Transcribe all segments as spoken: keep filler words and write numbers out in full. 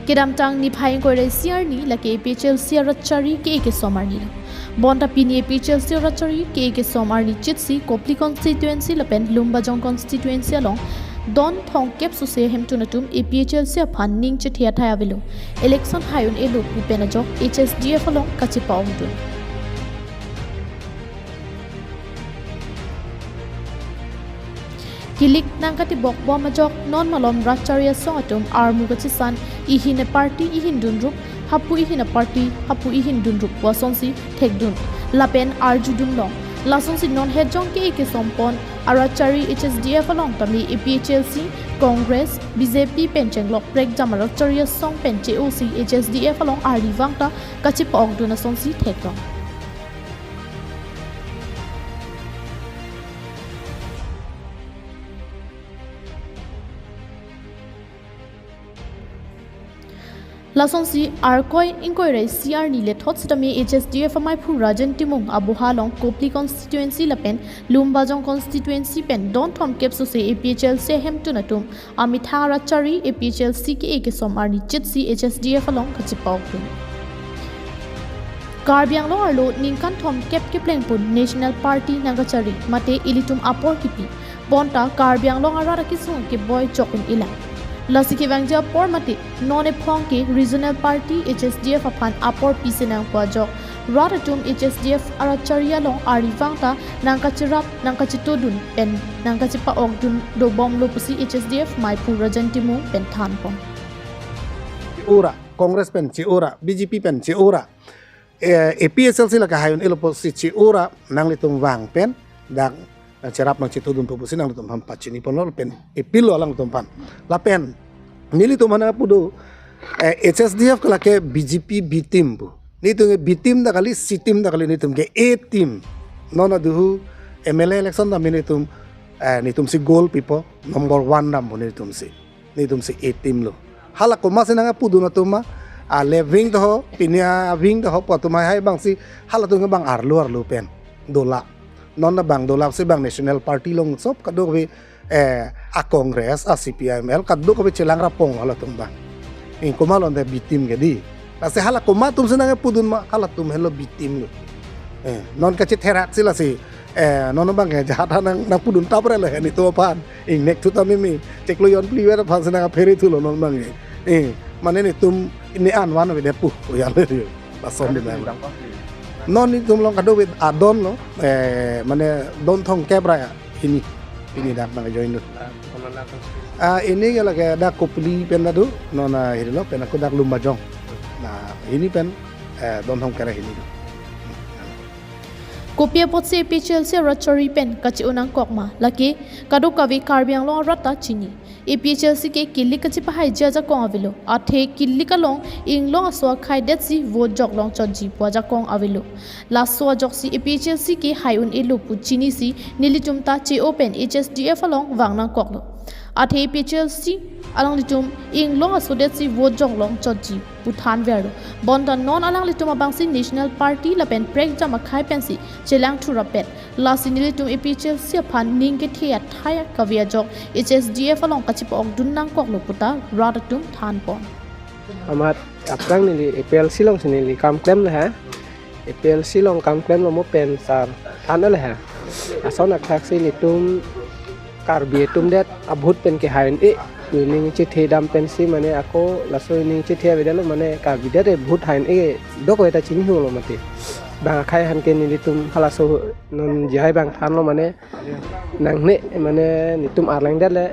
Kedamtang niphai ingkoi ra isi arni lake A P H L C arat chari ke-e kesom arni. Bonta pini A P H L C arat chari ke-e kesom arni chitsi Kopili constituency lapen Lumbajong constituency along don thomkep sose ahemtun atum A P H L C aphan ning chethe athai avelo. Election hai un-elo pu pen ajok H S D F along kachepa-okdun. Kilik nangkatibok bom ajok non malom rat chari asong atum armu kachesan, ihin a-party ihin dunrup, hapu ihin a-party hapu ihin dunrup pu asonsi thekdun lapen arjudun long. Lasonsi non hejong ke-e kesompon arat chari H S D F along tame A P H L C, Congress, B J P pen chenglok prekjam arat chari asong pen che-osi H S D F along arnivang ta kachepa-okdun asonsi theklong. Lasonsi Arkoi ingkoi ra isi arni lethot sitame H S D F amaiphu Rajen Timung aboha along Kopili constituency lapen Lumbajong constituency pen don thomkep sose A P H L C ahemtun atum amethang arat chari A P H L C ke-e kesom arni chitsi H S D F along kachepa-okdun. Karbi Anglong arlo ningkan thomkep keplengpon National Party nangkachari mate ilitum apor kipi. Bonta Karbi Anglong arat akesung keboi chok un-elang. Lasi kevangji apor mate non ephong ke regional party H S D F aphan apor pisi nang pu ajok rat atum H S D F arat chari along arnivang ta nangkacherap, nangkachetodun pen nangkachepa-okdun dobomlo pusi H S D F maiphu Rajen Timung pen thanpon. Che-ora, Congress pen che-ora, B J P pen che-ora, eh, A P H L C lake hai un-elo pusi che-ora nanglitum vang pen dak nangcherap nangchetodun pu pusi nanglitum aphan pachiniponlo pen appeal lo alangtum aphan. Lapen nelitum aphan pu do, eh, H S D F ke lake B J P B team pu. Nelitum ke B team ta kali, C team ta kali, nelitum ke A team. Non aduhu M L A election ta nelitum, eh, nelitumsi goal pipo, number one dam pu nelitumsi. Nelitumsi A team lo. Hala komatsi nangpudun atum ma, ale wing ta ho, pini a wing ta ho, pu atum hai hai abangsi, halatum ke bang arlo arlo pen dola. Non ta bang dolapsi bang National Party along sop kadokave, eh, a-Congress, a-C P I M L, kadokave chelang rapong halatum bang. Ing komat lo ante B team ke dei. Lasi hala komat atumsi nangpudun ma, halatum helo B team lo. Eh, non kachetheraksi lasi, eh, non abang ke jahat nang, nangpudun tapre lo he nelitum aphan. Ingnek thu ta mimi. Chiklo jon phli vet aphansi nangphere thulo non abang ke. Eh, mane nelitum ne-an van avedet pu. Oh ya le. Lason di memang. Non nelitum along kadokave adon lo, eh, mane don thomkep ra hini. Hini dak nangjoin lo. Ah, ini ke lake dak Kopili pen ta do, non, ah, hini lo, pen ako dak Lumbajong. Nah, hini pen, eh, don thomkep ra hini do. Kopi apotsi A P H L C arat chari pen kache-o nangkok ma, lake kadokave Karbi Anglong arat ta chini. A P H L C ke kilik kachepahaiji ajakong avelo. Athe kilik along inglong aso akhai detsi vote jok longchotji pu ajakong avelo. Laso ajoksi A P H L C ke hai un-elo pu chinisi nelitum ta che-o pen H S D F along vang nangkoklo. Athe A P H L C alanglitum inglong aso detsi vote jok longchotji pu thanverlo. Bonta non alanglitum abangsi National Party lapen prekjam akhai pensi chelang thurapet. Lasi nelitum A P H L C aphan ning kethe athai kave ajok H S D F along kachepa-okdun nangkoklo pu ta rat atum thanpon. Amat aphrang neli A P H L C alongsi neli kam klemlo ha. A P H L C along kam klemlo mo pen sar than le ha. Ason athaksi nelitum Karbi atum det a-vote pen ke hai un-e. Ining chethe dam pensi mane ako laso ining chethe avedetlo mane Karbi det e-vote hai un-e dokave ta chinilo mati. Bang akhai aphan ke nelitum halaso non jihai bang thanlo mane nangne mane nelitum Arleng det le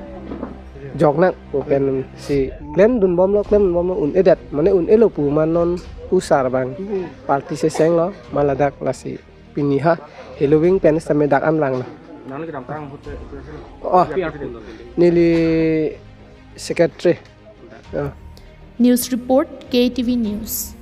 jok nang pu pensi klemdunbomlo klemdunbomlo un-edet mane un-elo pu ma non pu sar bang party sesenglo ma ladak lasi. Pini ha, helo wing pen sitame dak an vanglo. Nang kedamtang ahut te, oh, P R T neli secretary. Oh. News report, K T V News.